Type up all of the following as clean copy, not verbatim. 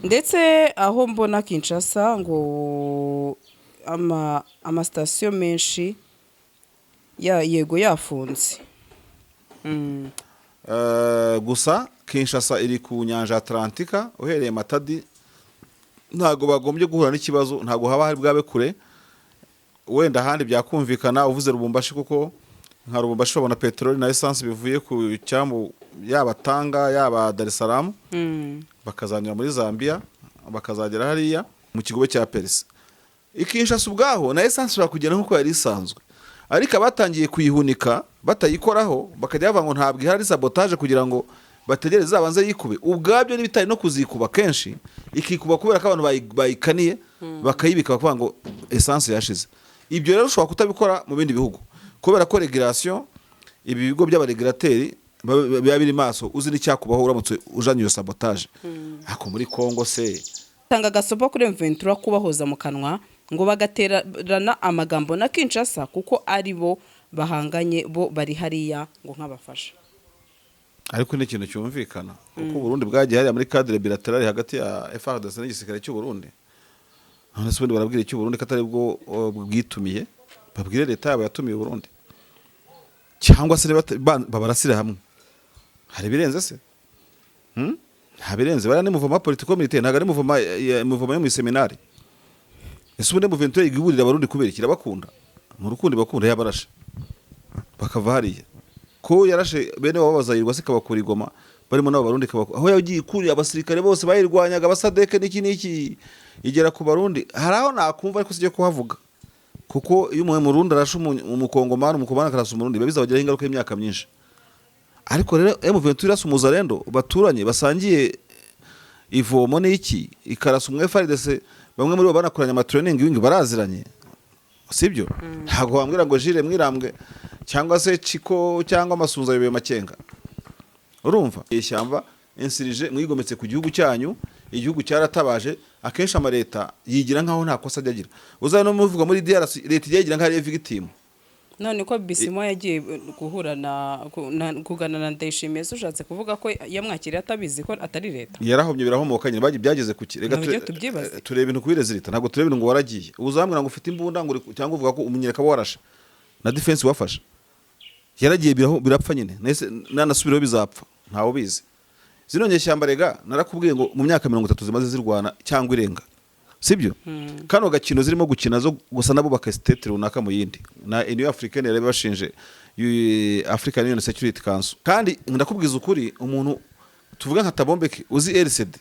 Ndetse aho mbona Kinshasa ngo amasitasiyo menshi yego yafunze. Gusa Kinshasa iri ku nyanja ya Atlantika. Uhereye Matadi ntabwo bagombye guhura n'ikibazo, ntabwo haba hari bwabe kure. Wenda ahandi byakumvikana uvuze Lubumbashi, kuko nka Lubumbashi babona peteroli na essence bivuye ku cyambu, yaba Tanga, yaba Dar es Salaam, bakazanyura muri Zambia bakazagera hariya mu kigobe cya Perse. Ikinshasa ubwaho na essence ishobora kugenda nk'uko yari isanzwe, ariko abatangiye kuyihunika batayikoraho, bakajya bavuga ngo ntabwo ihari, sabotage, kugira ngo bategereze izabanze yikube ubwabyo. N'ibitari no kuzikuba, kenshi ikikuba kubera ko abantu bayikaniye, bakayibika, bakavuga ngo essence yashize. Ibyo rero ushobora kutabikora mu bindi bihugu kubera ko regulation, ibi bigo by'aba régulateurs biba biri maso, uzi n'icyakubaho uramutse ujanye iyo sabotage. Ariko muri Congo se? Tanga agasopo kuri M23 kubahoza mu kanwa ngo bagaterana amagambo na Kinshasa, kuko ari bo bahanganye, bo bari hariya ngo nk'abafasha. Ariko ni ikintu cyumvikana, kuko Burundi bwagiye hariya muri cadre bilatéral hagati ya FARDC n'igisirikare cy'u Burundi. None se ubundi barabwira icyo Burundi ko atari bwo bwitumiye? Babwire leta yabo yatumiye Burundi, cyangwa se niba babarasire hamwe. Hari ibirenze se? Nta birenze. Bariya ni mouvement politico-militaire, ntabwo ari mouvement yo mu seminari. Ese ubundi M23 iburira Abarundi kubera iki? Irabakunda mu rukundo, bakunda yabarashe bakava hariya, ko yarashe bene wabo bazayirwa se, ikabakura i Goma barimo n'abo Barundi, aho yagiye ikuriye abasirikare bose bayirwanyaga, abasadeke n'iki n'iki, igera ku Barundi. Hari aho nakumva, ariko sijya kuhavuga, kuko iyo umuntu Murundi arashe Umukongomani, Umukongomani akarasa Umurundi, biba bizabagiraho ingaruka y'imyaka myinshi. Ariko rero M23 irasa umuzarendo baturanye, basangiye ivomo n'iki, ikarasa umwe FARDC, bamwe muri bo banakoranye ama training wing, baraziranye, sibyo? Ntabwo wambwira ngo Jire Mwirambwe cyangwa se Chiko cyangwa Amasunzu ayoboye Makenga. Urumva ishyamba insurgés mwigometse ku gihugu cyanyu, igihugu cyaratabaje. Akenshi amaleta yigira nkaho nta kosa ajya agira. Uzaba no muvuga muri DRC, leta ijya yigira nkaho ari victim. None ko Bisimwa yagiye guhura na kugana na Ndayishimiye, se ushatse kuvuga ko yamwakiriye atabizi ko atari leta? Yarahomye, birahomoka nyine, bagiye byageze ku ki? Reka Nabyo tubyibaze. Tureba ibintu kuri résultat, ntabwo tureba ibintu ngo waragiye. Uzambwira ngo ufite imbunda ngo cyangwa uvuga ko umunyereka warashe na defense wafashe. Yaragiye birapfa nyine. Nese nanasubiraho bizapfa? Ntawe ubizi. Zino nyeshyamba rega narakubwiye ngo mu myaka 30 zimaze zirwana cyangwa irenga, sibyo? Kano gakino zirimo gukina zo gusa nabo baka state runaka mu yindi, na Union Africaine yari bashinje African Union Security Council. Kandi ndakubwiza ukuri, umuntu tuvuga nka Tabombeke uzi RCD,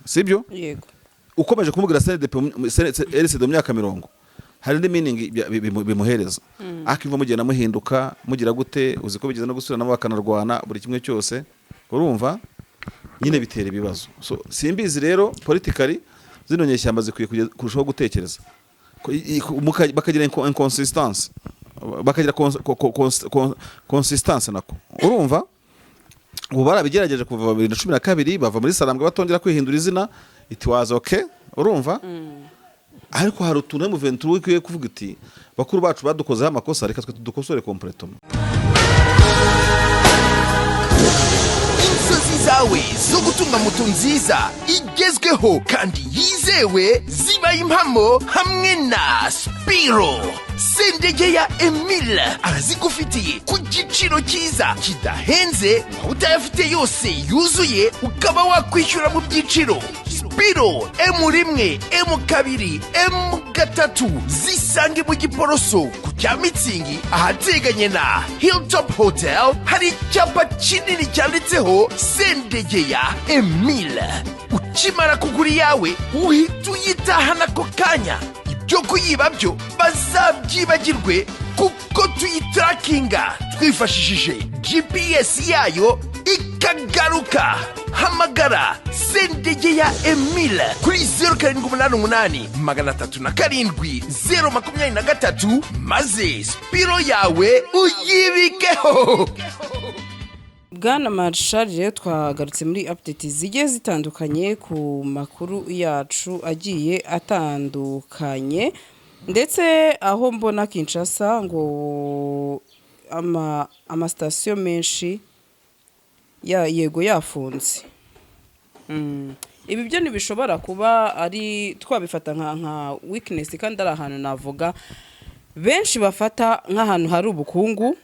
sibyo? Yego. Ukomeje kumubwira CNDP, RCD mu myaka 40 hari indi meaning bimuhereza, akiva mugenda muhinduka mugira gute, uzi ko bigeze no gusubira nabo bakanarwana buri kimwe cyose. Urumva nyine bitera ibibazo. So simbizi rero, politically zino nyeshyamba zikwiye kurushaho gutekereza bakagira inconsistence, bakagira consistance nako. Urumva ubu barabigerageje kuva 2012, bava muri Sarambwe batongera kwihindura izina, it was okay. Urumva, ariko hari utuntu M23 ikwiye kuvuga iti: "Bakuru bacu badukozeho amakosa, reka twe tudukosore complètement." Inzozi zawe zo gutunga moto nziza igezweho kandi yizewe zibaye impamo hamwe na Spiro. Sendegeya Emile arazigufitiye ku giciro cyiza kidahenze, waba utayafite yose yuzuye ukaba wakwishyura mu byiciro. Spiro M1, M2, M3 zisange mu Giporoso ku cya Mitsingi, ahateganye na Hilltop Hotel. Hari icyapa kinini cyanditseho Sendegeya Emile. Ukimara kugura iyawe uhita uyitahana ako kanya. Ibyo kuyiba byo bazabyibagirwe, kuko tuyitarakinga twifashishije GPS yayo ikagaruka. Hamagara Sendegeya Emile kuri 0788 307 023, maze Spiro yawe uyibikeho. Bwana Marshal, rero twagarutse muri update zigiye zitandukanye ku makuru yacu agiye atandukanye. Ndetse aho mbona Kinshasa ngo amasitasiyo menshi yego yafunze. Ibi byo ntibishobora kuba ari twabifata nka weakness, kandi ari ahantu navuga benshi bafata nk'ahantu hari ubukungu.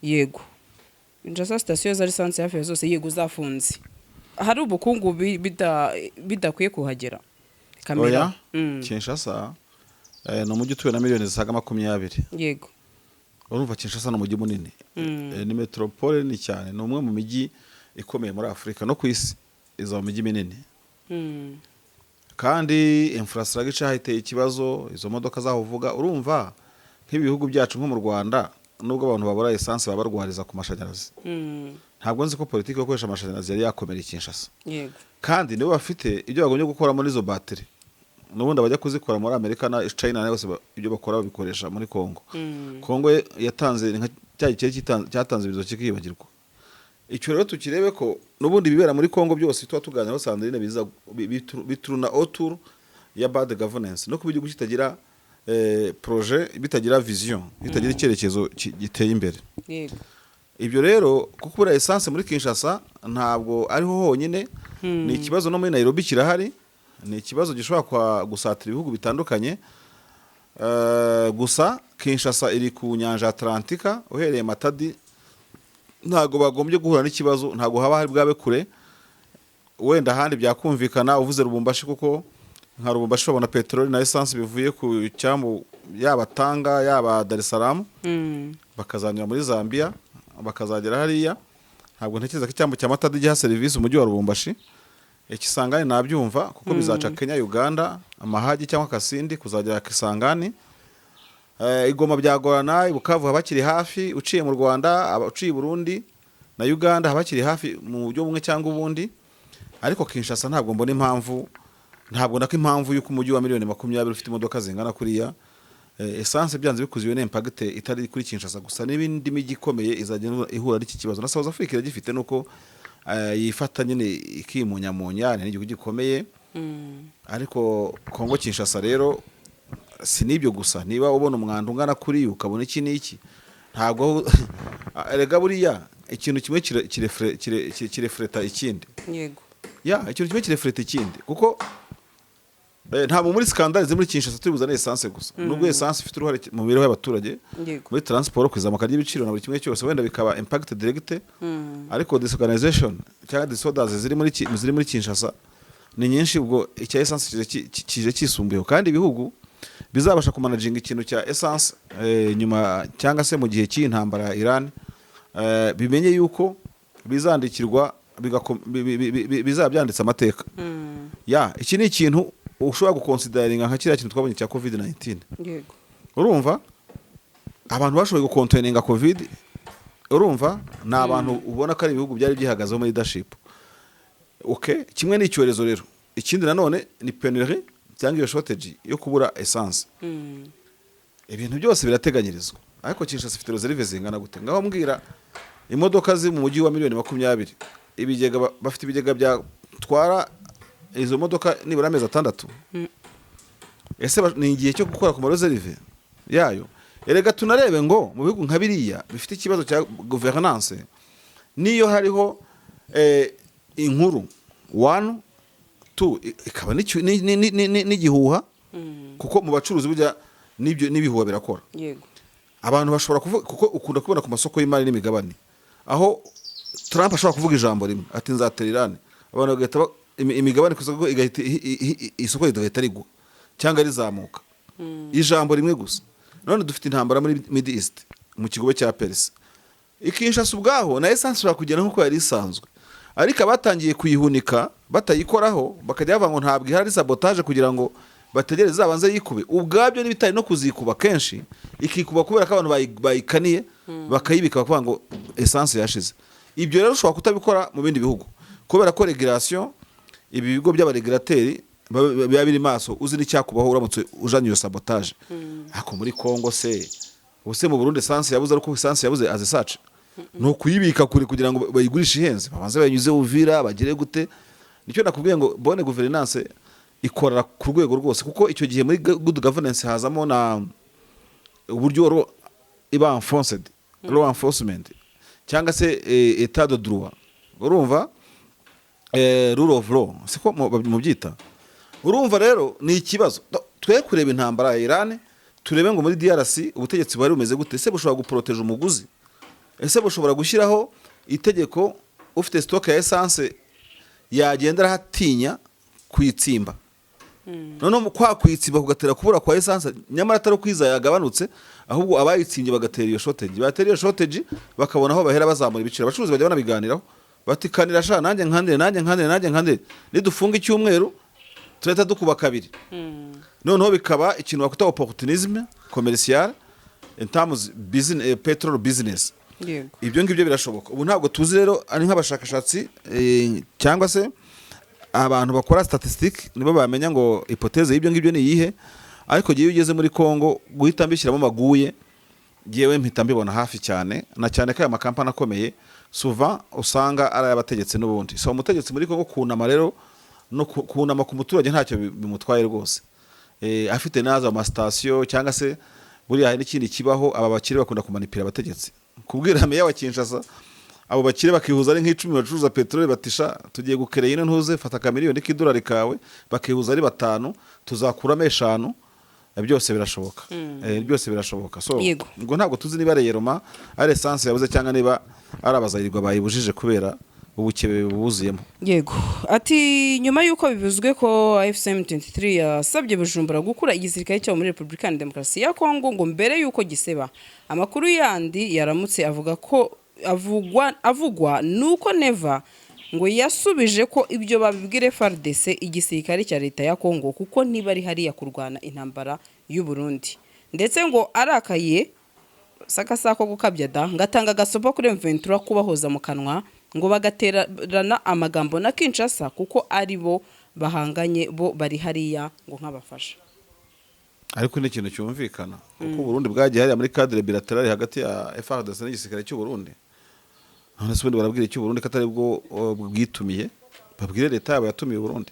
Yego, Kinshasa sitasiyo za lisansi hafi ya zose yego zafunze. Hari ubukungu bidakwiye kuhagera kamera. Oya. Kinshasa ni umujyi utuwe na miliyoni zisaga 20. Urumva Kinshasa ni umujyi munini. Ni metropole nini cyane, ni umwe mu mijyi ikomeye muri Afurika no ku isi, iza mu mijyi minini. Kandi infrastructure iteye ikibazo, izo modoka zaho uvuga. Urumva nk'ibi bihugu byacu, nko mu Rwanda, nubwo abantu babura essence baba barwariza ku mashanyarazi, ntabwo nzi ko politiki yo gukoresha amashanyarazi yari yakomera i Kinshasa. Kandi nibo bafite ibyo bagombye gukora muri izo bateri. N'ubundi abajya kuzikora muri Amerika na China na bose ibyo bakora babikoresha muri Congo. Congo yatanze nka cya gikeri cyatanze ibizo kikibagirwa. Icyo rero tukirebe ko n'ubundi ibibera muri Congo byose tuba tuganiraho, Sandrine, biza bituruna autour ya bad governance no kuba igihugu kitagira projet, bitagira vision, bitagira icyerekezo giteye imbere. Ibyo rero, kuko kubura essence muri Kinshasa ntabwo ariho honyine, ni ikibazo no muri Nairobi kirahari, ni ikibazo gishobora gusatira ibihugu bitandukanye. Gusa Kinshasa iri ku nyanja Atlantika, uhereye Matadi ntabwo bagombye guhura n'ikibazo, ntabwo haba hari bwabe kure. Wenda ahandi byakumvikana uvuze Lubumbashi, kuko nka Lubumbashi babona peteroli na essence bivuye ku cyambu, yaba Tanga, yaba Dar es Salaam, bakazanyura muri Zambia bakazagera hariya. Ntabwo ntekereza ko icyambu cya Matadi giha serivisi umujyi wa Lubumbashi. Ikisangani nabyumva, kuko bizaca Kenya, Uganda, Amahagi cyangwa Kasindi kuzagera Kisangani. Igoma byagorana, i Bukavu haba hakiri hafi, uciye mu Rwanda, uciye i Burundi na Uganda haba hakiri hafi mu buryo bumwe cyangwa ubundi. Ariko Kinshasa ntabwo mbona impamvu, ntabwo nako impamvu y'uko umujyi wa miliyoni 20 ufite imodoka zingana kuriya, essence byanze bikuze iyo ni impact itari kuri Kinshasa gusa, n'ibindi mijyi ikomeye izajya ihura n'iki kibazo. Na South Africa iragifite, nuko yifata nyine ikimunyamunya, ni igihugu gikomeye. Ariko Kongo Kinshasa rero si n'ibyo gusa. Niba ubona umwanda ungana kuri ukabona iki n'iki, ntabwo erega buriya ikintu kimwe kirefleta ikindi. Ya, ikintu kimwe kirefleta ikindi, kuko ntabwo muri scandale ziri muri Kinshasa turi buzane essence gusa, nubwo essence ifite uruhare mu mibereho y'abaturage, muri transport, kuzamuka ry'ibiciro na buri kimwe cyose, wenda bikaba impact direct. Ariko disorganization cyangwa disorders ziri muri Kinshasa ni nyinshi. Ubwo icya essence kije kisumbuyeho, kandi ibihugu bizabasha kumanaginga ikintu cya essence nyuma cyangwa se mu gihe cy'intambara ya Iran, bimenye yuko bizandikirwa bizaba byanditse amateka. Ya, iki ni ikintu ushobora guconsideringa nka kiriya kintu twabonye cya COVID 19. Urumva abantu bashoboye gucontaininga COVID, urumva ni abantu ubona ko ari ibihugu byari byihagazeho muri leadership. Okay, kimwe ni icyorezo rero, ikindi nanone ni pénurie cyangwa iyo shortage yo kubura essence. Ibintu byose birateganyirizwa, ariko Kinshasa ifite réserve zingana gute? Ngaho mbwira, imodoka ziri mu mujyi wa miliyoni 20, ibigega bafite ibigega byatwara izo modoka nibura amezi 6? Ese ni igihe cyo gukora ku ma réserve yayo? Erega tunarebe ngo mu bihugu nka biriya bifite ikibazo cya governance, niyo hariho inkuru one two ikaba n'igihuha, kuko mu bacuruzi burya n'ibyo n'ibihuha birakora. Abantu bashobora kuvuga, kuko ukunda kubona ku masoko y'imari n'imigabane aho Trump ashobora kuvuga ijambo rimwe ati "Nzatera Iran", abantu bagahita imigabane ku isoko igahita isoko rigahita rigwa cyangwa rizamuka, ijambo rimwe gusa. None dufite intambara muri Middle East, mu kigobe cya Perse. Ikinshasa ubwaho na essence ishobora kugenda nk'uko yari isanzwe, ariko abatangiye kuyihunika batayikoraho bakajya bavuga ngo ntabwo ihari, sabotage, kugira ngo bategereze izabanze yikube ubwabyo. N'ibitari no kuzikuba kenshi ikikuba kubera ko abantu bayikaniye bakayibika, bakavuga ngo essence yashize. Ibyo rero ushobora kutabikora mu bindi bihugu kubera ko regulation, ibi bigo by'abarégulateurs biba biri maso, uzi n'icyakubaho uramutse ujanye iyo sabotage. Ariko muri Congo se, ubuse mu Burundi essence yabuze, ariko essence yabuze azisace ni ukuyibika kure kugira ngo bayigurishe ihenze, babanze bayinyuze Uvira bagire gute? Nicyo nakubwiye ngo bonne gouvernance ikorera ku rwego rwose, kuko icyo gihe muri good governance hazamo na uburyo iba enforced, law enforcement cyangwa se état de droit. Urumva Rule of law siko mubyita. Urumva rero ni ikibazo. Twe kureba intambara ya Iran, turebe ngo muri DRC ubutegetsi bwari bumeze gute? Ese bushobora guproteja umuguzi? Ese bushobora gushyiraho itegeko ufite stock ya essence yagenda arahatinya kuyitsimba, noneho kwa kuyitsimba kugatera kubura kwa essence, nyamara atari ukwiza yagabanutse, ahubwo abayitsimbye bagatera iyo shortage, batera iyo shortage bakabona aho bahera bazamura ibiciro? Abacuruzi bajya banabiganiraho bati: "Kanira sha, nanjye nkandire, nanjye nkandire, nanjye nkandire, nidufunga icyumweru turahita dukuba kabiri." Noneho bikaba ikintu bakwita opportunisme commercial in terms business, petrol business. Ibyo ngibyo birashoboka. Ubu ntabwo tuzi rero, ari nk'abashakashatsi cyangwa se abantu bakora statistique nibo bamenya ngo hypothèse y'ibyo ngibyo ni iyihe. Ariko igihe iyo ugeze muri Congo, guhita mbishyiramo maguye, ngewe mpita mbibona hafi cyane, na cyane ko aya makampani akomeye souvent usanga ari ay'abategetsi n'ubundi. So umutegetsi muri Congo kunama rero no kunama ku muturage ntacyo bimutwaye rwose. Afite naza amasitasiyo, cyangwa se buriya hari n'ikindi kibaho: aba bakire bakunda kumanipira abategetsi, kubwira meya wa Kinshasa, abo bakire bakihuza ari nk'icumi bacuruza peteroli, batisha: "Tugiye gukereye ino ntuze, fata akamiliyoni k'idolari kawe." Bakihuza ari batanu, tuzakuramo eshanu. Byose birashoboka. Byose birashoboka. So ngo ntabwo tuzi niba ari yeroma ari essence yabuze, cyangwa niba ari abazayirwa bayibujije kubera ubukebe bubuzuyemo. Yego, ati nyuma y'uko bivuzwe ko AFC M23 yasabye Bujumbura gukura igisirikare cyabo muri Repubulika ya Demokarasi ya Kongo ngo mbere y'uko giseba, amakuru yandi yaramutse avuga ko avugwa nuko Neva ngo yasubije ko ibyo babibwire FARDC, igisirikare cya leta ya Kongo, kuko ntibari hariya kurwana intambara y'u Burundi. Ndetse ngo arakaye sakasa ko gukabya da, ngatanga agasopo kuri M23 kubahoza mu kanwa ngo bagaterana amagambo na Kinshasa, kuko ari bo bahanganye, bo bari hariya ngo nk'abafasha. Ariko ni ikintu cyumvikana, kuko Burundi bwagiye hariya muri cadre bilatéral hagati ya FARDC n'igisirikare cy'u Burundi. None se ubundi barabwira iki Burundi ko atari bwo bwitumiye? Babwire leta yabo yatumiye Burundi,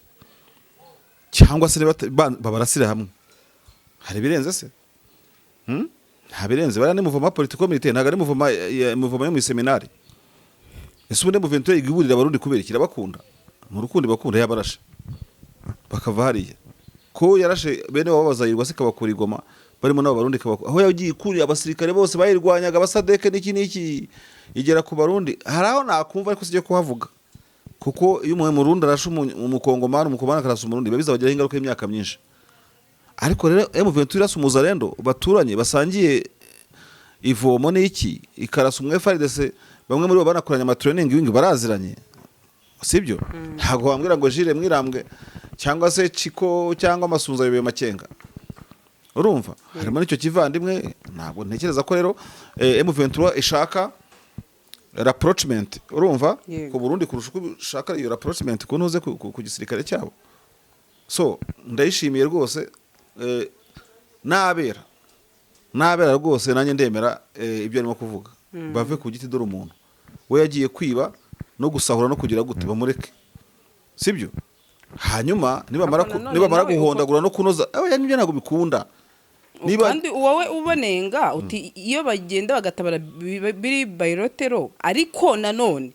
cyangwa se niba babarasire hamwe. Hari ibirenze se? Nta birenze. Bariya ni mouvement politico-militaire, ntabwo ari mouvement yo mu seminari. Ese ubundi M23 iburira Abarundi kubera iki? Irabakunda mu rukundo, bakunda yabarashe bakava hariya, ko yarashe bene wabo bazayirwa se, kabakura igoma barimo n'abo Barundi, kabakura aho yagiye ikuriye abasirikare bose bayirwanyaga, abasadeke n'iki n'iki, igera ku Barundi. Hari aho nakumva, ariko sijya kuhavuga, kuko iyo umuntu Murundi arashe umukongomani, umukongomani akarasa Umurundi, biba bizabagiraho ingaruka y'imyaka myinshi. Ariko rero M23 irasa umuzarendo baturanye basangiye ivomo n'iki, ikarasa umwe FARDC, bamwe muri bo banakoranye amatraining wing, baraziranye, sibyo? Ntabwo wambwira ngo Jire Mwirambwe cyangwa se Chiko cyangwa Amasunzu ayoboye Makenga. Urumva harimo n'icyo kivandimwe. Ntabwo ntekereza ko rero M23 ishaka rapprochement, urumva, ku Burundi kurusha uko ishaka iyo rapprochement ku ntuze ku gisirikare cyabo. So ndayishimiye rwose, nabera nabera rwose, nanjye ndemera ibyo arimo kuvuga. Bave ku giti, dore umuntu we yagiye kwiba no gusahura no kugira gute, bamureke, sibyo? Hanyuma nibamara Ariko nanone nibamara nawe guhondagura no kunoza, oya, nibyo ntabwo bikunda niba Kandi wowe ubonenga uti iyo bagenda bagatabara biri bilateral, ariko nanone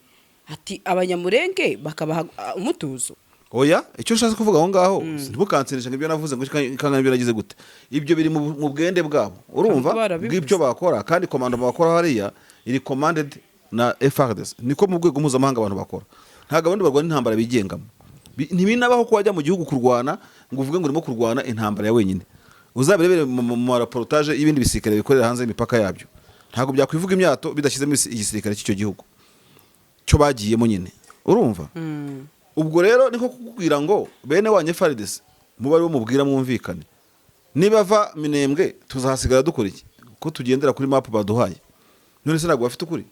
ati Abanyamurenge bakabaha umutuzo. Oya, icyo nshatse kuvuga aho ngaho, ntimukansinishe ngo ibyo navuze ngo kangana ibyo nagize gute, ibyo biri mu bwende bwabo, urumva, Kandi barabivuze. bw'ibyo bakora. Kandi commando bakora hariya iri commanded na FARDC, niko mu rwego mpuzamahanga abantu bakora. Ntabwo abandi barwana intambara bigengamo. Ntibinabaho ko wajya mu gihugu kurwana ngo uvuge ngo urimo kurwana intambara ya wenyine. Uzabirebere mu maraportage y'ibindi bisirikare bikorera hanze y'imipaka yabyo, ntabwo byakwivuga imyato bidashyizemo igisirikare cy'icyo gihugu cyo bagiyemo nyine, urumva? Ubwo rero niko kukubwira ngo bene wanyu FARDC muba aribo mubwira mwumvikane. Niba va Minembwe tuzahasigara dukora iki, ko tugendera kuri map baduhaye? None se ntabwo bafite ukuri?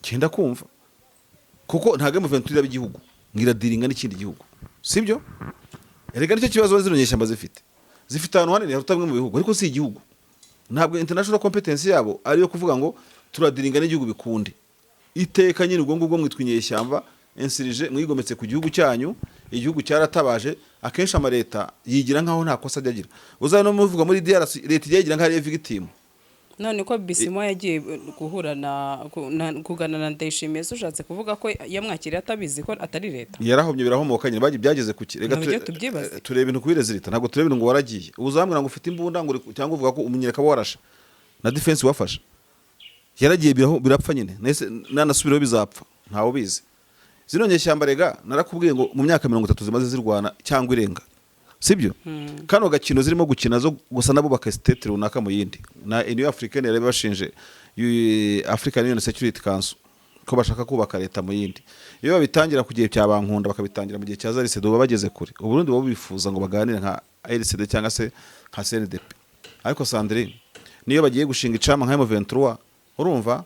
Cyenda kumva, kuko ntabwo M23 iraba igihugu ngo iradiringa n'ikindi gihugu, sibyo? Erega nicyo kibazo zino nyeshyamba zifite. Zifite ahantu hanini haruta bimwe mu bihugu, ariko si igihugu. Ntabwo international competence yabo ari iyo kuvuga ngo turadiringa n'igihugu bikunde iteka nyine. Ubwo ngubwo mwitwa inyeshyamba insurgés, mwigometse ku gihugu cyanyu, igihugu cyaratabaje. Akenshi amaleta yigira nkaho nta kosa ajya agira. Uzaba no muvuga muri DRC, leta ijya yigira nkaho ari victim. None ko Bisimwa yagiye guhura na kugana na Ndayishimiye, se ushatse kuvuga ko yamwakiriye atabizi ko atari leta? Yarahomye, birahomoka nyine, bagiye byageze ku ki? Reka Ntabwo tubyibaze. Tureba ibintu kuri résultat, ntabwo tureba ibintu ngo waragiye uzambwira ngo ufite imbunda ngo cyangwa uvuga ko umunyereka warashe na defense wafashe. Yaragiye birapfa nyine, nese nanasubiraho bizapfa, ntawe ubizi. Zino nyeshyamba rega narakubwiye ngo mu myaka 30 zimaze zirwana cyangwa irenga, sibyo? Kano gakino zirimo gukina zo gusa nabo baka state runaka mu yindi na Union Africaine yari bashinje African Union Security Council ko bashaka kubaka leta mu yindi. Iyo babitangira ku gihe cya Bankunda, bakabitangira mu gihe cya RCD, baba bageze kure. Uburundi baba bifuza ngo baganire nka RCD cyangwa se nka CNDP. Ariko Sandrine, niyo bagiye gushinga icama nka M23, urumva,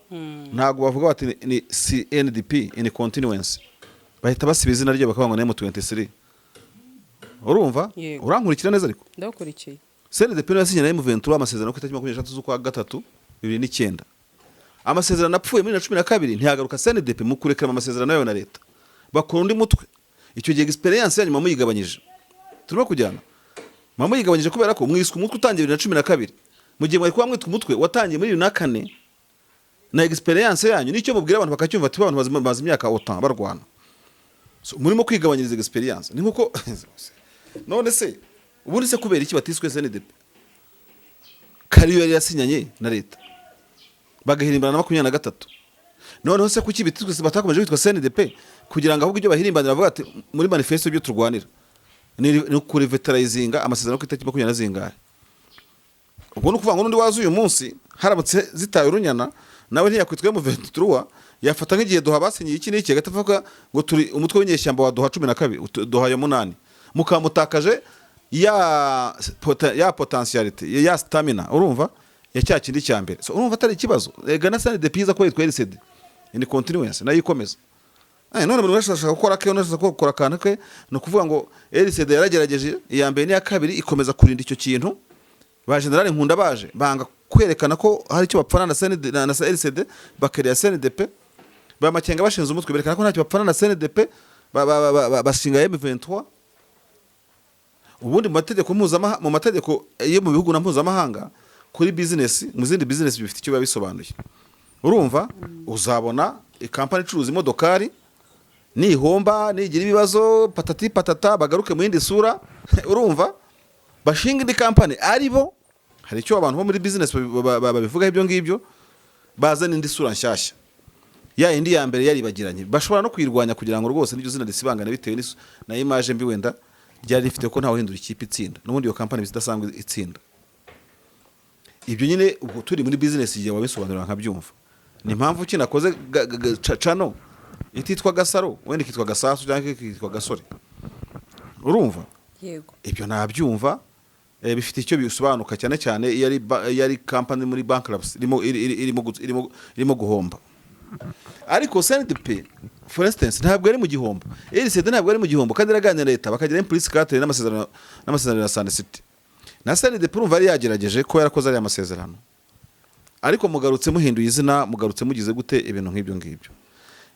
ntabwo bavuga bati ni CNDP in continuance, bahita basiba izina ryo bakavuga ngo ni M23, urumva? Yego. Urankurikira neza ariko? Ndakurikiye. CNDP niyo yasinye na M23 amasezerano ku itariki 23 z'ukwa gatatu 2009. Amasezerano apfuye muri 2012, ntiyagaruka. CNDP mu kurekera amasezerano yayo na leta bakora undi mutwe. Icyo gihe experience yanyu muyigabanyije, turimo kujyana, muyigabanyije kubera ko mwiswe umutwe utangiye 2012 mu gihe mwari kuba mwitwa umutwe watangiye muri 2004. Na experience yanyu nicyo mubwira abantu bakacyumva, ati abantu bazi imyaka OTAN barwana. So, murimo kwigabanyiriza experience. Ni nkuko none se ubundi se kubera iki batiswe CNDP kariyo yari yasinyanye na leta bagahirimbana na 23? Noneho se kuki bititwe batakomeje kwitwa CNDP, kugira ngo ahubwo ibyo bahirimbanira bavuga ati muri manifesto ibyo turwanira ni kurevitalizinga amasezerano ku itariki makumyabiri na zingahe? Ubwo ni ukuvuga ngo n'undi waza uyu munsi, haramutse zitaye urunyana, nawe ntiyakwitwa M23, yafata nk'igihe duha basinyiye iki n'iki, agahita avuga ngo turi umutwe w'inyeshyamba wa Doha 12, Doha ya munani, mukamutakaje ya potentialité ya stamina, urumva, ya cya kindi cya mbere. So urumva atari ikibazo? Ega na CNDP iza ko yitwa RCD in continuance nayo ikomeza. None buri wese ashaka gukora ke, undi ashaka gukora akantu ke. Ni ukuvuga ngo RCD yaragerageje iya mbere n'iya kabiri, ikomeza kurinda icyo kintu. Ba General Nkunda baje banga kwerekana ko hari icyo bapfana na CND na RCD, bakereye CNDP. Ba Makenga bashinze umutwe, berekana ko ntacyo bapfana na CNDP, bashinga M23. Ubundi mu mategeko mpuzamahanga, mu mategeko yo mu bihugu na mpuzamahanga kuri business, mu zindi business bifite icyo biba bisobanuye, urumva? Uzabona ikampani icuruza imodokari nihomba, nigira ibibazo, patati patata, bagaruke mu yindi sura, urumva, bashinga indi kampani. Ari bo hari icyo abantu bo muri business babivugaho ibyo ngibyo, bazana indi sura nshyashya, ya indi ya mbere yaribagiranye, bashobora no kuyirwanya kugira ngo rwose n'iryo zina risibangane bitewe na image mbi wenda ryari rifite, ko ntawe uhindura ikipe itsinda. N'ubundi iyo kampani idasanzwe itsinda. Ibyo nyine ubwo turi muri business, igihe wabisobanurira nkabyumva, ni impamvu ki nakoze cano ititwa Gasaro, wenda ikitwa Gasasu cyangwa ikitwa Gasore, urumva? Yego. Ibyo nabyumva, bifite icyo bisobanuka, cyane cyane iyo ari company muri bankruptcy, irimo irimo guhomba. Ariko CNDP for instance ntabwo ari mu gihombo, RCD ntabwo ari mu gihombo kandi iraganira na leta, bakagira implicit cadre n'amasezerano ya Sun City na CNDP. Urumva yari yagerageje ko yarakoze ariya masezerano, ariko mugarutse muhinduye izina, mugarutse mugize gute, ibintu nk'ibyo ngibyo.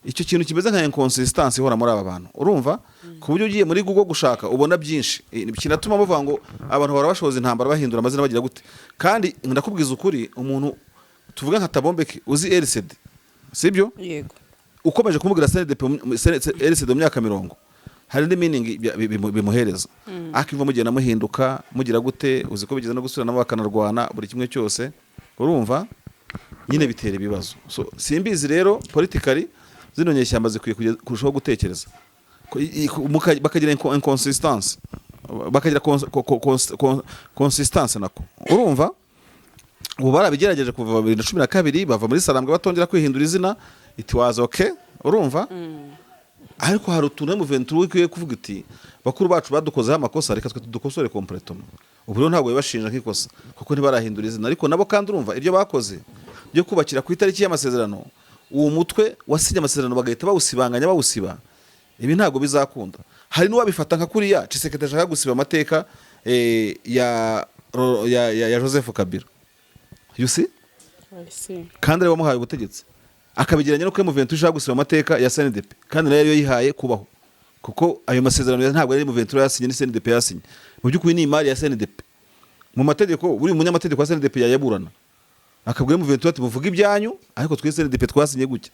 Icyo kintu kimeze nka inconsistence ihora muri aba bantu, urumva, ku buryo ugiye muri Google gushaka ubona byinshi. Kinatuma bavuga ngo abantu bahora bashoza intambara, bahindura amazina, bagira gute. Kandi ndakubwiza ukuri, umuntu tuvuge nka Tabombeke uzi RCD, sibyo? Yego. Ukomeje kumubwira CNDP, RCD mu myaka 40, hari indi meaning bimuhereza, akiva mugenda muhinduka mugira gute, uzi ko bigeze no gusubirana bakanarwana buri kimwe cyose, urumva nyine bitera ibibazo. So simbizi rero, politically zino nyeshyamba zikwiye kurushaho gutekereza bakagira inconsistence, bakagira consistance nako, urumva? Ubu barabigerageje kuva 2012, bava muri Sarambwe batongera kwihindura izina, it was okay, urumva? Ariko hari utuntu M23 ikwiye kuvuga iti bakuru bacu badukozeho amakosa, reka twe tudukosore complètement. Ubu rero ntabwo bibashinja nk'ikosa kuko ntibarahindura izina, ariko nabo kandi urumva ibyo bakoze byo kubakira ku itariki y'amasezerano, uwo mutwe wasinye amasezerano bagahita bawusibanganya, bawusiba, ibi ntabwo bizakunda. Hari n'uwabifata nka kuriya Tshisekedi ashaka gusiba amateka ya Joseph Kabila, you see? I see. Kandi ariwe wamuhaye ubutegetsi, akabigeranya no kuri M23 ishaka gusiba amateka ya CNDP, kandi nayo yari yihaye kubaho, kuko ayo masezerano ntabwo yari M23 yasinye, ni CNDP yasinye. Mu by'ukuri ni imari ya CNDP. Mu mategeko, buri munyamategeko wa CNDP yayaburana. Akabwira M23 ati: "Muvuge ibyanyu, ariko twese CNDP twasinye gutya."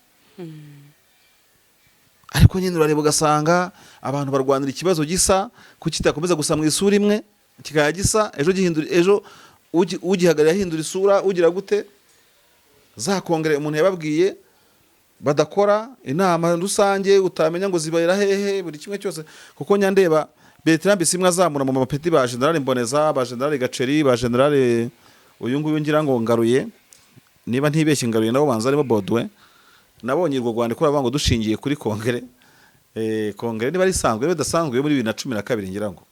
Ariko nyine urareba ugasanga abantu barwanira ikibazo gisa. Kuki kitakomeza gusa mu isura imwe, kikaba gisa ejo gihindura ejo, ugihagarariye ahindura isura, ugira gute? Za kongere umuntu yababwiye badakora inama rusange, utamenya ngo zibayira hehe buri kimwe cyose. Kuko nyandeba Bertrand Bisimwa azamura mu mapeti ba General Mboneza, ba General Gaceri, ba General uyu nguyu, ngira ngo Ngaruye, niba ntibeshye Ngaruye nabo banza arimo Baudouin. Nabonye urwo rwandiko ravuga ngo dushingiye kuri kongere, kongere niba ari isanzwe, niba idasanzwe, yo muri 2012 ngira ngo.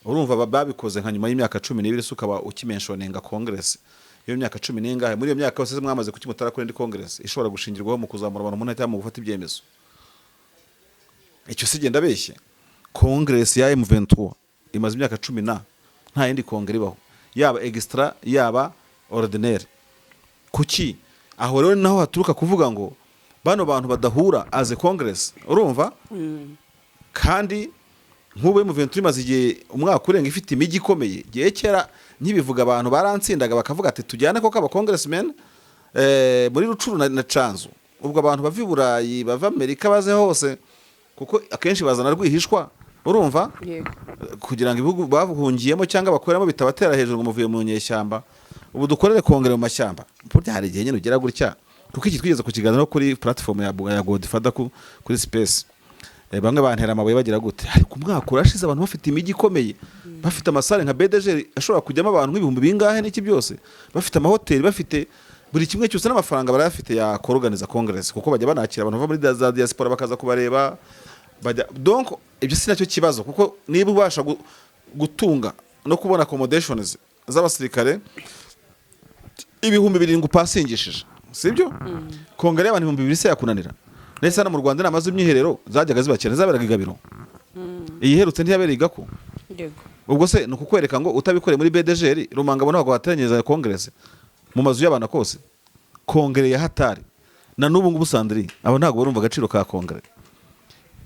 Urumva babikoze nka nyuma y'imyaka 12, se ukaba ukimentioninga congress iyo myaka cumi n'ingahe? Muri iyo myaka yose mwamaze, kuki mutarakora indi congress ishobora gushingirwaho mu kuzamura abantu mu ntara cyangwa mu gufata ibyemezo? Icyo si genda abeshye. Congress ya M23 imaze imyaka cumi na, nta yindi kongere ibaho, yaba extra, yaba ordinaire. Kuki? Aho rero naho haturuka kuvuga ngo bano bantu badahura as a congress. Urumva kandi nk'ubu M23 imaze igihe, umwaka urenga, ifite imijyi ikomeye. Igihe kera nkibivuga abantu barantsindaga, bakavuga ati: "Tujyane koko aba congressmen muri Rucuru na Canzu." Ubwo abantu bava i Burayi, bava Amerika, baze hose, kuko akenshi bazana rwihishwa, urumva, kugira ngo ibihugu bahungiyemo cyangwa bakoreramo bitabatera hejuru ngo muvuye mu nyeshyamba. Ubu dukorere kongere mu mashyamba? Burya hari igihe nyine ugera gutya, kuko iki twigeze kukiganiraho kuri platform ya Godfather kuri Space. Bamwe bantera amabuye bagira gute, ariko umwaka urashize abantu bafite imijyi ikomeye, bafite amasare nka BDG ashobora kujyamo abantu nk'ibihumbi bingahe n'iki byose, bafite amahoteli, bafite buri kimwe cyose, n'amafaranga barayafite ya kuorganiza congress, kuko bajya banakira abantu bava muri za diaspora bakaza kubareba bajya. Donc ibyo si nacyo kibazo, kuko niba ubasha gutunga no kubona accommodations z'abasirikare 7000 upasingishije, sibyo? Kongere y'abantu 2000 se yakunanira? Ndetse hano mu Rwanda inama z'imyiherero zajyaga zibakira, zaberaga i Gabiro. Iyi iherutse ntiyabereye i Gako? Yego. Ubwo se ni ukukwereka ngo utabikoreye muri BDGR Rumanga, ntabwo wateranyiriza congress mu mazu y'abantu kose. Kongere ya hatari na n'ubu ngubu, Sandrine, abo ntabwo barumva agaciro ka kongere.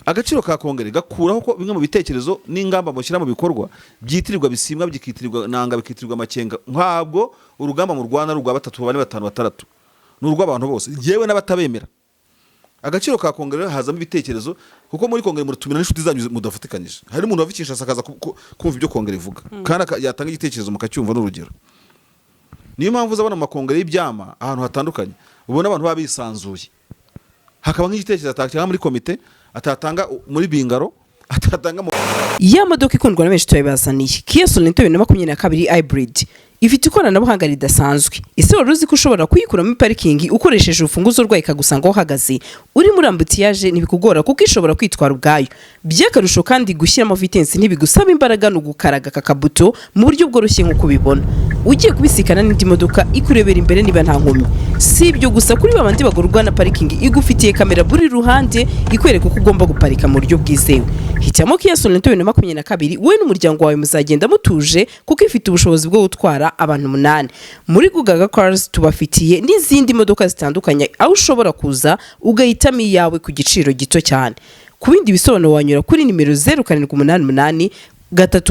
Agaciro ka kongere gakuraho ko bimwe mu bitekerezo n'ingamba mushyira mu bikorwa byitirirwa Bisimwa, bikitirirwa Nanga, bikitirirwa Makenga. Ntabwo urugamba mu Rwanda ari urwa batatu, bane, batanu, batandatu, ni urw'abantu bose, yewe n'abatabemera. Agaciro ka kongere rero hazamo ibitekerezo, kuko muri kongere muratumira n'inshuti zanyu mudafatikanyije. Hari n'umuntu wava i Kinshasa akaza kumva ibyo kongere ivuga, kandi yatanga igitekerezo mukacyumva. N'urugero, niyo mpamvu uzabona mu makongere y'ibyama ahantu hatandukanye, ubona abantu baba bisanzuye, hakaba nk'igitekerezo atatanga muri komite, atatanga muri bingaro, atatanga mu Ya modoka ikundwa na benshi turabibazaniye, Kia Sorento 2022 Hybrid, ifite ikoranabuhanga ridasanzwe. Ese wari uzi ko ushobora kuyikura muri parikingi ukoresheje urufunguzo rwayo, ikagusanga aho uhagaze? Uri muri embouteillage ntibikugora, kuko ishobora kwitwara ubwayo. By'akarusho kandi, gushyiramo vitesse ntibigusaba imbaraga, ni ugukaraga aka kabuto mu buryo bworoshye. Nk'uko ubibona, ugiye kubisikana n'indi modoka ikurebera imbere niba nta nkomyi. Si ibyo gusa, kuri babandi bagurwa na parikingi, igufitiye kamera buri ruhande ikwereka uko ugomba guparika mu buryo bwizewe. Hitamo Kia Sorento 2022, wowe n'umuryango wawe muzagenda mutuje, kuko ifite ubushobozi bwo gutwara abantu umunani. Muri Gugaga Cars tubafitiye n'izindi modoka zitandukanye, aho ushobora kuza ugahitamo iyawe ku giciro gito cyane. Ku bindi bisobanuro wanyura kuri nimero 0788 3.